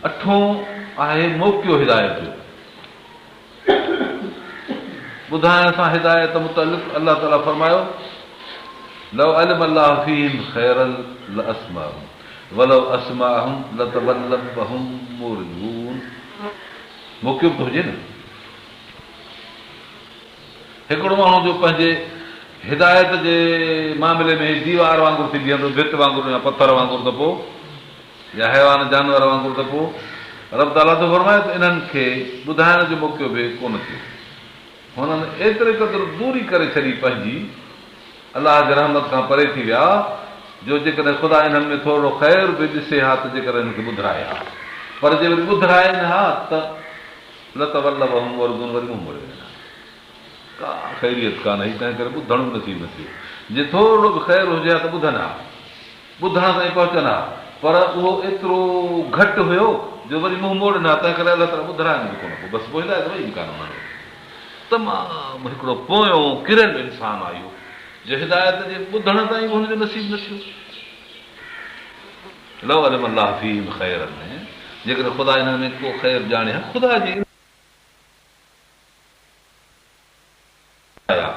اٺون آهي موقعو هدايت جو. ٻڌائڻ سان هدايت متعلق الله تعاليٰ فرمايو، لو علم الله فيهم خيرا لاسمعهم ولو اسمعهم لتولوا وهم معرضون موقعو به ته هجي نه. هڪڙو ماڻهو جو پنهنجي هدايت جي معاملي ۾ ديوار وانگر ٿي بيهندو، ڀت وانگر يا پٿر وانگر ته پوء يا حيوان جانور وانگر ته پوء رب تعاليٰ ٿو فرمائي ته انهن کي ٻڌائڻ جو موقعو به ڪونه ٿيو. هنن ايتري قدر دوري ڪري ڇڏي پنهنجي الله جي رحمت کان پري ٿي ويا جو جيڪڏهن خدا انهن ۾ ٿورڙو خير به ڏسي ها ته جيڪر انهن کي ٻڌرائي ها پر جي وري ٻڌرائين ها ته لتولوا وهم معرضون وري منهن موڙي وڃن ها. ڪا خيريت ڪانه هئي تنهن ڪري ٻڌڻ به نصيب نه ٿيو. جي ٿورڙو به خير هجي ها ته ٻڌن ها. ٻڌڻ تائين پهچن ها، پر اهو ايترو گهٽ هيو جو وري منهن موڙين ها، تنهن ڪري الله تعاليٰ ٻڌرائين به ڪونه پوء بس پوء هدايت وئي به ڪانه انهن وٽ. تمام هڪڙو پويون ڪريل انسان آ اهو، جو هدايت جي ٻڌڻ تائين به هن جو نصيب نه ٿيو. لو علم الله فيهم خيرا جيڪڏهن خدا انهن ۾ ڪو خير ڄاڻي ها، خدا جي. آيا.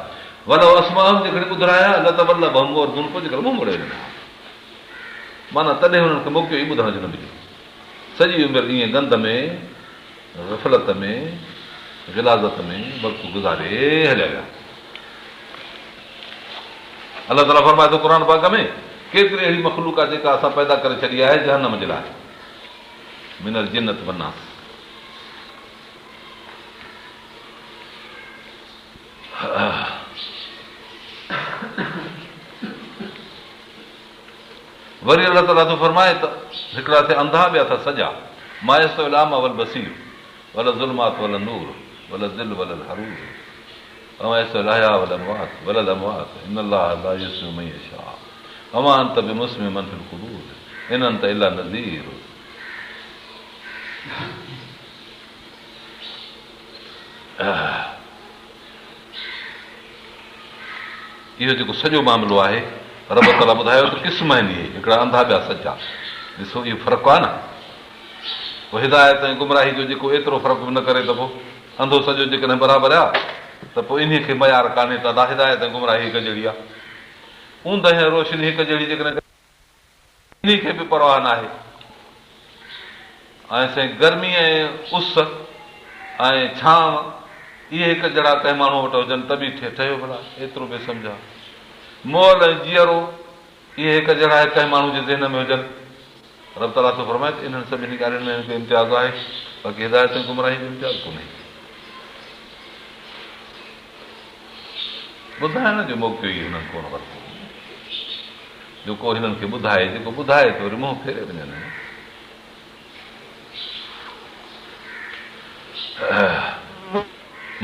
ولو اسمعهم جيڪڏهن ٻڌرائي ها، لتولوا وهم معرضون پوء جيڪر منهن موڙي وڃن ها. معنيٰ تڏهن هنن کي موقعو ئي ٻڌڻ جو نه مليو. سڄي عمر ائين گند ۾، غفلت ۾، غلاظت ۾ وقت گذاري هليا ويا. الله تعاليٰ فرمائي ٿو قرآن پاڪ ۾، ڪيتري اهڙي مخلوق آهي جيڪا اسان پيدا ڪري ڇڏي آهي جهنم جي لاء. من الجنة والناس. وري الله تعاليٰ ٿو فرمائي ته هڪڙا ٿيا انڌا ٻيا ٿيا سڄا ما يستوي الاعميٰ والبصير ولا الظلمات ولا النور ولا الظل ولا الحرور وما يستوي الاحياء ولا الاموات ولا الاموات ان الله لا يسمع من يشاء وما انت بمسمع من في القبور ان انت الا نذير. اهو جيڪو سڄو معاملو آهي، رب تعاليٰ ٻڌايو ته قسم آهن اهي، هڪڙا انڌا ٻيا سچا. ڏسو اهو فرق آهي نه. پوء هدايت ۽ گمراهي جو جيڪو ايترو فرق به نه ڪري ته پوء انڌو سڄو جيڪڏهن برابر آهي ته پوء انهيء کي معيار ڪانهي ته ادا هدايت ۽ گمراهي هڪ جهڙي آهي. اوندهه ۽ روشني هڪ جهڙي جيڪڏهن. انهي کي به پرواهه ناهي ۽ سائين گرمي ۽ اس ۽ ڇانو اهي هڪ جهڙا ڪنهن ماڻهوء وٽ هجن ته به ٺهيو ڀلا ايترو بي سمجهه آ. مئل ۽ جيئرو اهي هڪ جهڙا ڪنهن ماڻهو جي ذهن ۾ هجن. رب تعاليٰ ٿو فرمائي ته انهن سڀني ڳالهين ۾ هن کي امتياز آهي باقي هدايت ۽ گمراهي جو امتياز ڪونهي. ٻڌائڻ جو موقعو ئي هنن ڪونه ورتو. جو ڪو هنن کي ٻڌائي، جيڪو ٻڌائي ته وري منهن ڦيري وڃن.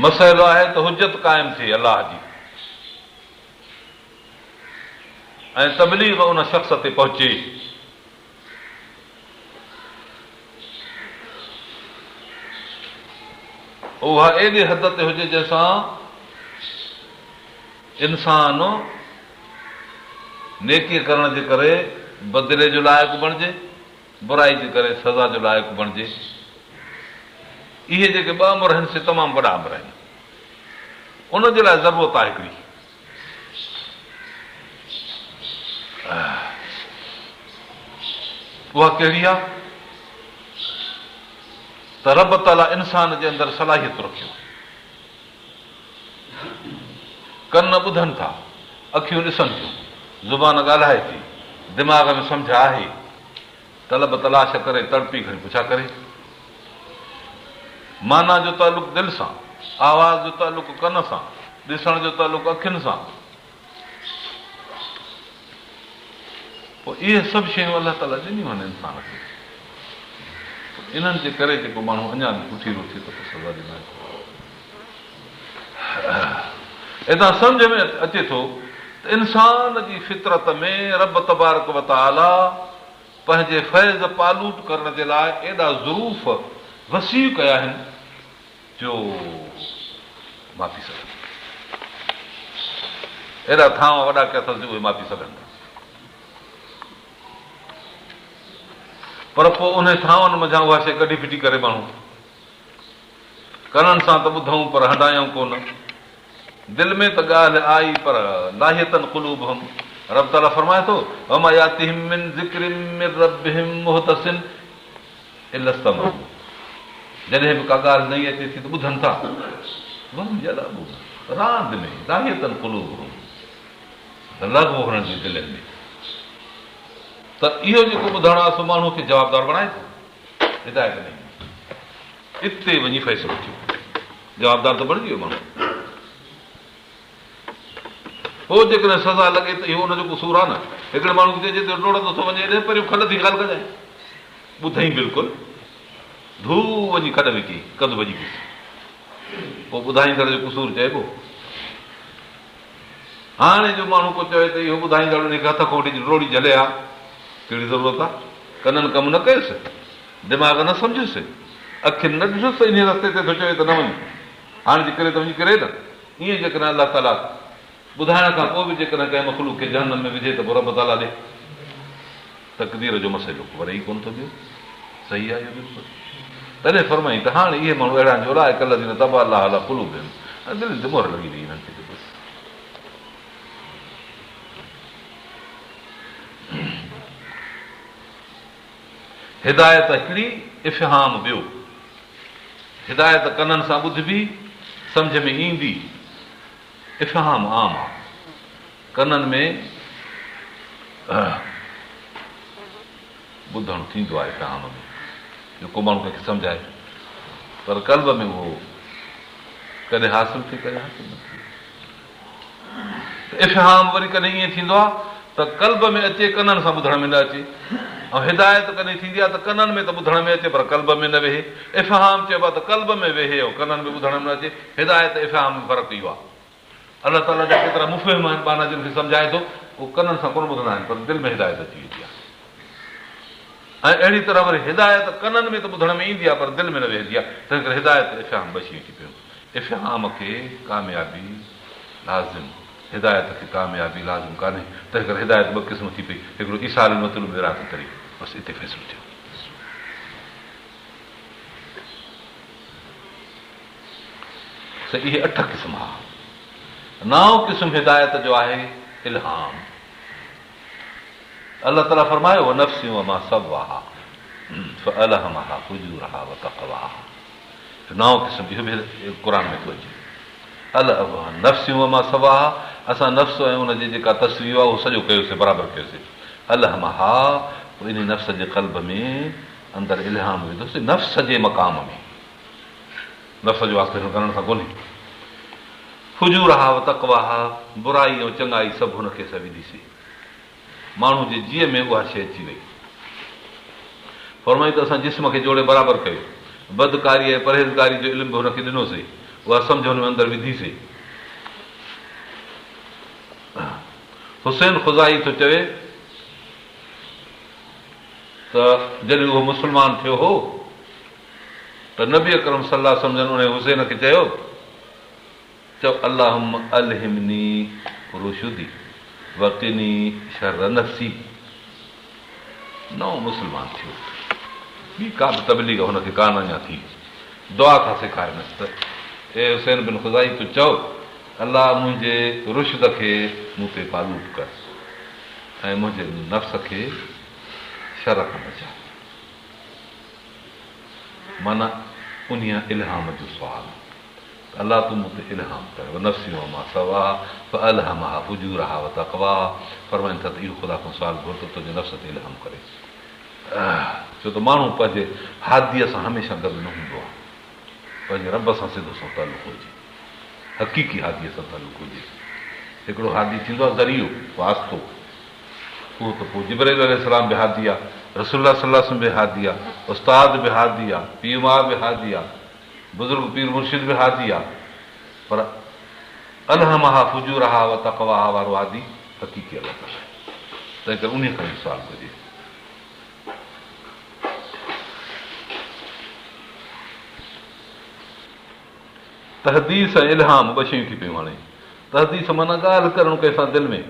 مسئلو آهي ته حجت قائم ٿئي الله جي ۽ تبليغ ان شخص تي پهچي. اها ايڏي حد تي هجي جنهن سان انسان نيڪيء ڪرڻ جي ڪري بدلي جو لائق بڻجي، برائي جي ڪري سزا جو لائق بڻجي. اهي جيڪي ٻه امر آهن سي تمام وڏا امر آهن. ان جي لاء ضرورت آهي هڪڙي. اها ڪهڙي آهي؟ ته رب تعاليٰ انسان جي اندر صلاحيت رکيو. ڪن ٻڌن ٿا، اکيون ڏسن ٿيون، زبان ڳالهائي ٿي، دماغ ۾ سمجهه آهي، طلب تلاش ڪري تڙپي کڻي پڇا ڪري. معنيٰ جو تعلق دل سان، آواز جو تعلق ڪن سان، ڏسڻ جو تعلق اکين سان. پوء اهي سڀ شيون الله تعاليٰ ڏنيون آهن انسان کي. پوء انهن جي ڪري جيڪو ماڻهو اڃا به پٺيرو ٿئي ته پوء سزا جي لائق هتان سمجهه ۾ اچي ٿو ته انسان جي فطرت ۾ رب تبارڪ و تعاليٰ پنهنجي فيض پالوٽ ڪرڻ جي لاء ايڏا ظروف وسيع ڪيا آهن جو ماپي سگهن ايڏا ٿانء وڏا ڪيا اٿس جو اهي ماپي سگهن ٿا. پر پوء انهي ٿانون منجهان اها شيء ڪڍي ڦٽي ڪري ماڻهو. ڪنن سان ته ٻڌئون پر هنڊايائون ڪونه. دل ۾ ته ڳالهه آئي پر لاهية قلوبهم رب تعاليٰ فرمائي ٿو، وما ياتهم من ذڪر من ربهم محدث الا استمعوه جڏهن به ڪا ڳالهه نئين اچي ٿي ته ٻڌن ٿا. وهم يلعبون راند ۾ لاهية قلوبهم لغو هنن جي دلين ۾. ته اهو جيڪو ٻڌڻ آهي سو ماڻهوء کي جوابدار بڻائي ٿو، هدايت نه ايندي. اتي وڃي فيصلو ٿيو. جوابدار ته بڻجي ويو ماڻهو. پوء جيڪڏهن سزا لڳي ته اهو ان جو قصور آهي نه. هڪڙي ماڻهو کي چئجي ته ڊوڙندو ٿو وڃي ايڏي پريون کڏ ٿي خيال ڪجانء. ٻڌئين بلڪل ڌو وڃي کڏ ۾ ڪيئي ڪنڌ ڀڄي پيس. پوء ٻڌائيندڙ جو قصور چئبو. هاڻي جو ماڻهو ڪو چوي ته اهو ٻڌائيندڙ ان کي هٿ کان وٺي ڊوڙي جهلي ها، ڪهڙي ضرورت آ؟ ڪنن ڪم نه ڪيس، دماغ نه سمجهيس، اکين نه ڏٺس ته انهيء رستي تي ٿو چوي ته نه وڃ. هاڻي جي ڪري ته وڃي ڪري نه. ائين جيڪڏهن الله تعاليٰ ٻڌائڻ کان پوء به جيڪڏهن ڪنهن مخلوق کي جهنم ۾ وجهي ته پوء رب تعاليٰ ڏي تقدير جو مسئلو وري ئي ڪونه ٿو ٻيو. صحيح آهي اهو بلڪل. تڏهن فرمائين ته هاڻي اهي ماڻهو اهڙا آهن جو اولئڪ الذين طبع الله علي قلوبهم ۽ دلين تي مهر لڳي وئي انهن کي ته بس. هدايت هڪڙي، افهام ٻيو. هدايت ڪنن سان ٻڌبي، سمجهه ۾ ايندي. افهام عام آ. ڪنن ۾. ٻڌڻ ٿيندو آهي افهام ۾ جو ڪو ماڻهو ڪنهن کي سمجهائي پر قلب ۾ اهو ڪڏهن حاصل ٿئي ڪڏهن حاصل نه ٿئي ته افهام وري ڪڏهن ائين ٿيندو آهي ته قلب ۾ اچي ڪنن سان ٻڌڻ ۾ نه اچي ۽ هدايت ڪڏهن ٿيندي آهي ته ڪنن ۾ ته ٻڌڻ ۾ اچي پر قلب ۾ نه ويهي افهام چئبو آهي ته قلب ۾ ويهي ۽ ڪنن ۾ ٻڌڻ ۾ نه اچي هدايت افهام ۾ فرق اهو آهي الله تعاليٰ جا ڪيترا مفهم آهن ٻانها جن کي سمجهائي ٿو اهي ڪنن سان ڪونه ٻڌندا آهن پر دل ۾ هدايت اچي ويندي آهي ۽ اهڙي طرح وري هدايت ڪنن ۾ ته ٻڌڻ ۾ ايندي آهي پر دل ۾ نه ويهندي آهي تنهن ڪري هدايت افهام ٻه شيون ٿي پيون افهام کي ڪاميابي لازم هدايت کي ڪاميابي لازم ڪانهي تنهن ڪري هدايت ٻه قسم ٿي پئي هڪڙو ايصال المطلوب براحت طريق بس اتي فيصلو ٿيو. ته اهي اٺ قسم ها. نائون قسم هدايت جو آهي الهام. الله تعاليٰ فرمايو ونفس وما سواها فالهمها فجورها وتقواها نائون قسم اهو به قرآن ۾ ٿو اچي ونفس وما سواها اسان نفس ۽ ان جي جيڪا تسويه آهي اهو سڄو ڪيوسي برابر ڪيوسي الهمها پوء انهي نفس جي قلب ۾ اندر الهام وڌوسي نفس جي مقام ۾ نفس جو واسطو هن ڪرڻ سان ڪونهي. فجورها و تقواها، برائي ۽ چڱائي سڀ هن کي اسان وڌيسين. ماڻهو جي جيء ۾ اها شيء اچي وئي. فرمائين ته اسان جسم کي جوڙي برابر ڪيو. بدڪاري ۽ پرهيزگاري جو علم به هن کي ڏنوسين. اها سمجهه هن ۾ اندر وڌيسين. حسين خزاعي ٿو چوي ته جڏهن اهو مسلمان ٿيو هو، ته نبي اڪرم صلي الله عليه وسلم جن انهيء حسين کي چيو، چؤ اللهم الهمني رشدي وقني شر نفسي. نئون مسلمان ٿيو، ٻي ڪا به تبليغ هن کي ڪانه اڃا ٿي. دعا ٿا سيکارينس ته اي حسين بن خزاعي تون چؤ، الله منهنجي رشد کي مون تي پالوٽ ڪر ۽ منهنجي نفس کي شر کان بچاء. معنيٰ انهيء الهام جو سوال ته الله تون مون تي الهام ڪر ونفس وما سواها فالهمها فجورها وتقواها فرمائن ٿا ته اهو خدا کان سوال گهر ته تنهنجي نفس تي الهام ڪري ڇو ته ماڻهو پنهنجي هاديء سان هميشه گڏ نه هوندو آهي پنهنجي رب سان سڌو سنئون تعلق هجي حقيقي هاديء سان تعلق هجي هڪڙو هادي ٿيندو آهي ذريعو واسطو اهو ته پوء جبرائيل عليه السلام به هادي آ، رسول الله صلي الله عليه وسلم به هادي آ، استاد به هادي آ، پيء ماء به هادي آ، بزرگ پير مرشد به هادي آ، پر الهمها فجورها وتقواها وارو هادي حقيقي الله تعاليٰ آهي. تنهنڪري انهيء کان اهو سوال ڪجي. تحديث ۽ الهام ٻه شيون ٿي پيون هاڻي. تحديث معنيٰ ڳالهه ڪرڻ ڪنهن سان دل ۾.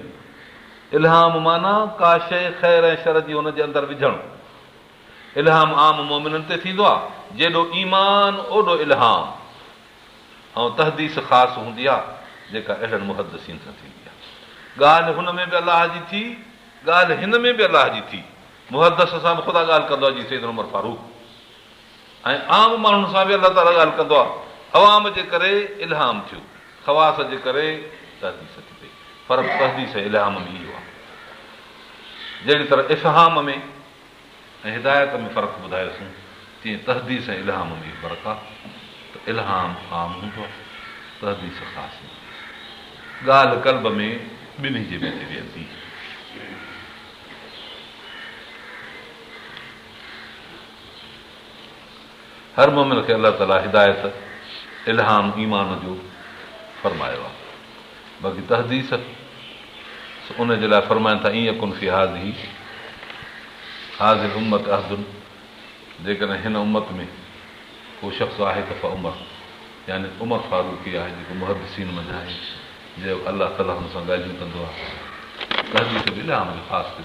الهام معنيٰ ڪا شيء خير ۽ شر جي هن جي اندر وجهڻ. الهام عام مؤمنن تي ٿيندو آهي، جيڏو ايمان اوڏو الهام ۽ تحديث خاص هوندي آهي جيڪا اهڙن محدثين سان ٿيندي آهي. ڳالهه هن ۾ به الله جي ٿي، ڳالهه هن ۾ به الله جي ٿي. محدث سان به خدا ڳالهه ڪندو آهي جيئن سيدنا عمر فاروق ۽ عام ماڻهن سان به الله تعاليٰ ڳالهه ڪندو آهي. عوام جي ڪري الهام ٿيو، خواص جي ڪري تحديث ٿي پئي. فرق تحديث ۽ الهام ۾ اهو آهي. جهڙي طرح افهام ۾. ۽ هدايت ۾ فرق ٻڌايوسون، تيئن تحديث ۽ الهام ۾ اهو فرق آهي ته الهام عام هوندو آهي، تحديث خاص هوندي آهي. ڳالهه قلب ۾ ٻنهي جي ۾ ٿي ويهندي. هر مؤمن کي الله تعاليٰ هدايت، الهام ايمان جو فرمايو آهي. باقي تحديث ان جي لاء فرمائن ٿا ان يڪن في هذه هذه الامة احد جيڪڏهن هن امت ۾ ڪو شخص آهي ته فعمر يعني عمر فاروق ئي آهي جيڪو محدثين منجهه آهي جو الله تعاليٰ هن سان ڳالهيون ڪندو آهي. تحديث به الهام جو خاص قسم.